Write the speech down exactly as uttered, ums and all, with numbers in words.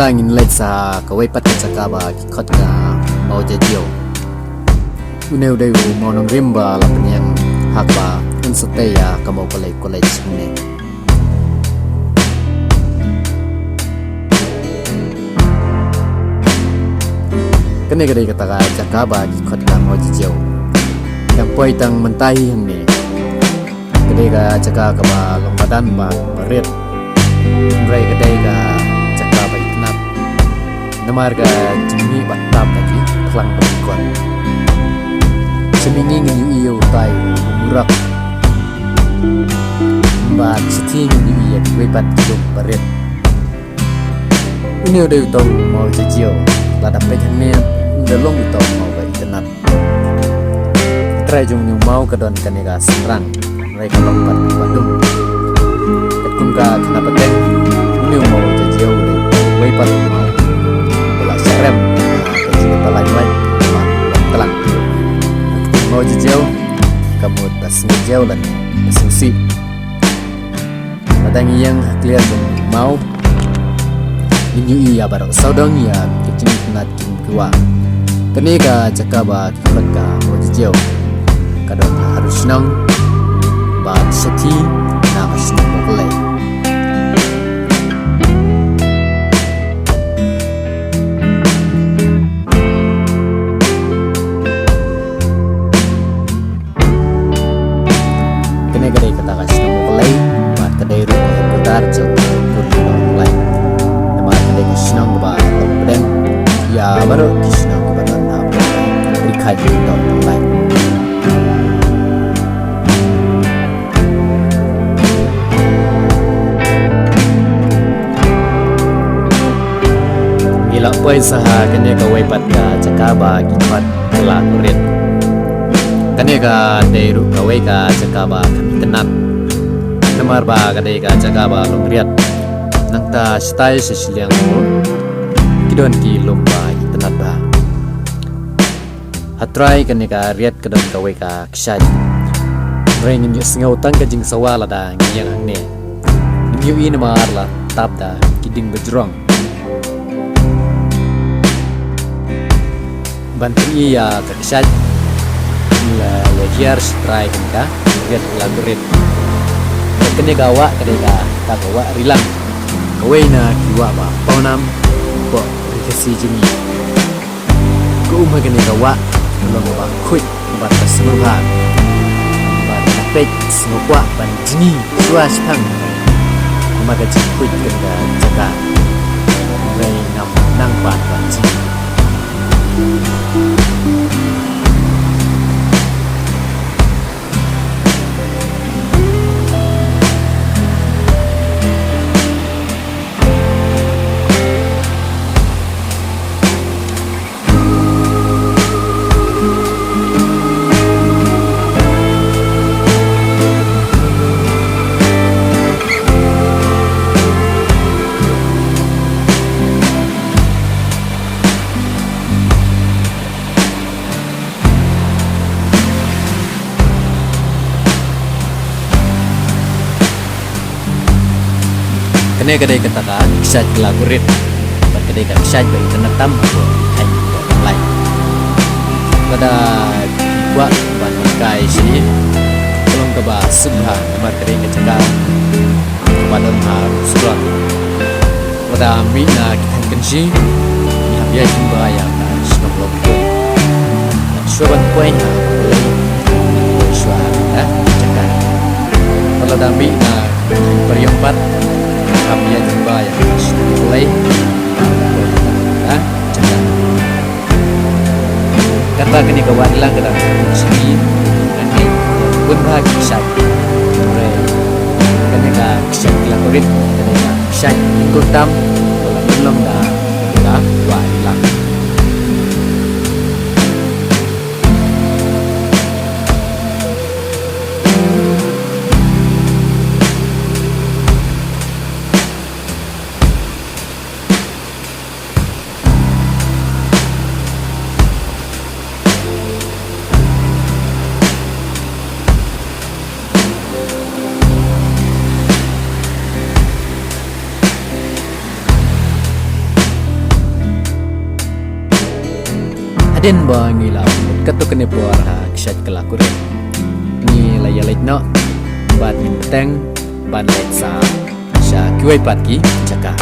Te ngin leit sa kawei pat ka jaka ba ki khot ka Mawjajiaw. Une u dei u mawnongrim ba la pynïeng ha kaba un sa tei ïa ka Mawkallei College hangne. Kane ka dei kata ka jaka ba ki khot ka Mawjajiaw. Dang poi tang mynta hi hangne. Ka dei ka jaka kaba long madan ba, ba rit. Hynrei ka dei ka jaka ba itynnad. Namar ka jingmih ba tap ka jingkhang ba kot. Shane ngi ngin ïohi ïa utai u murak. Bad shathie ngin ïohi ïa kiwei pat ki lum ba rit. Une u dei utai u Mawjajiaw. Lada peit hangne, un da long utai u maw ba itynnad. Trai jong une u maw ka don kane ka synrang. Hynrei ka long pat ba dum. Katkum ka khana pateng, une u Mawjajiaw u dei uwei pat u maw ba la sharem ha ka jingïatalaiñ laiñ bad u wan tlang. Mawjajiaw ka mut ba sngewjiaw lane ba sngewsih. Lada ngi ïeng ha kliar jong u maw, ngin ïohi ïa baroh sawdong ïa ki jingitynnad ki lum ki wah. Kane ka jaka ba ki khot ka Mawjajiaw ka don ha Haru Shnong bad shathie na ka shnong Mawkallei. Kane ka dei kata ka shnong Mawkallei bad ka dei ruh ka headquarter jong ka Kurli Mawkallei. Namar ka dei ka shnong kaba long pdeng ïa baroh ki shnong kiba don ha Mawkallei. Ri khaid ki don Mawkallei. Ngi la poi sa ha kane kawei pat ka jaka ba ki khot Kylla Kurit. Kane ka dei ruh kawei ka jaka ba kham itynnad. Namar ba ka dei ka jaka ba long riat. Nangta shatai sha shiliang ruh ki don ki lum ba itynnad bha. Ha trai kane ka riat ka don kawei ka kshaid. Hynrei ngin ïohsngew tang ka jingsawa lada ngi ïeng hangne. Ngin ïohi namar la tap da ki dieng bajrong. Ban pyni ïa ka kshaid la, la hiar sha trai kane ka riat Kylla Kurit. Kane ka wah ka dei kata ka wah Rilang. Kawei na ki wah ba pawnam hapoh Ri Khasi jong ngi. Ka um ha kane ka wah ka long kaba khuid bad ka sngewbha. Bad nga peit sngewkwah ban jngi shuwa shipang. Namar ka jingkhuid kane ka jaka. Hynrei ngam nang pat ban jngi. Kane ka dei kata ka kshaid Kylla Kurit. Bad ka dei ka kshaid ba itynnad tam ha ki thaiñ ba online. Lada ki kwah ban kai shane ka long kaba suk bha namar ka dei ka jaka kaba don ha Subrot. Lada mih na ki thaiñ Kynshi, ngi hap ïaid lyngba ïa ka shnong Lawkitun. Shuwa ban poi ha Mawkallei, shuwa ha kata ka jaka. Lada mih na ki thaiñ Pariong pat, ngi hap ïaid lyngba ïa ka shnong Mawkallei, poi ha kata ka jaka. Katba kane ka wah Rilang ka dang kut sha ngi, ngi bun bha ki kshaid. Hynrei kane ka kshaid Kylla Kurit ka dei ka kshaid lyngkut tam, ka la pynlong da ka wah Rilang. Hadien ba ngi la pynlut katto katne por ha ka shait kylla kurim, ngi la ïaleit noh bad ngin bteng ban leit sah sha kiwei pat ki jaka.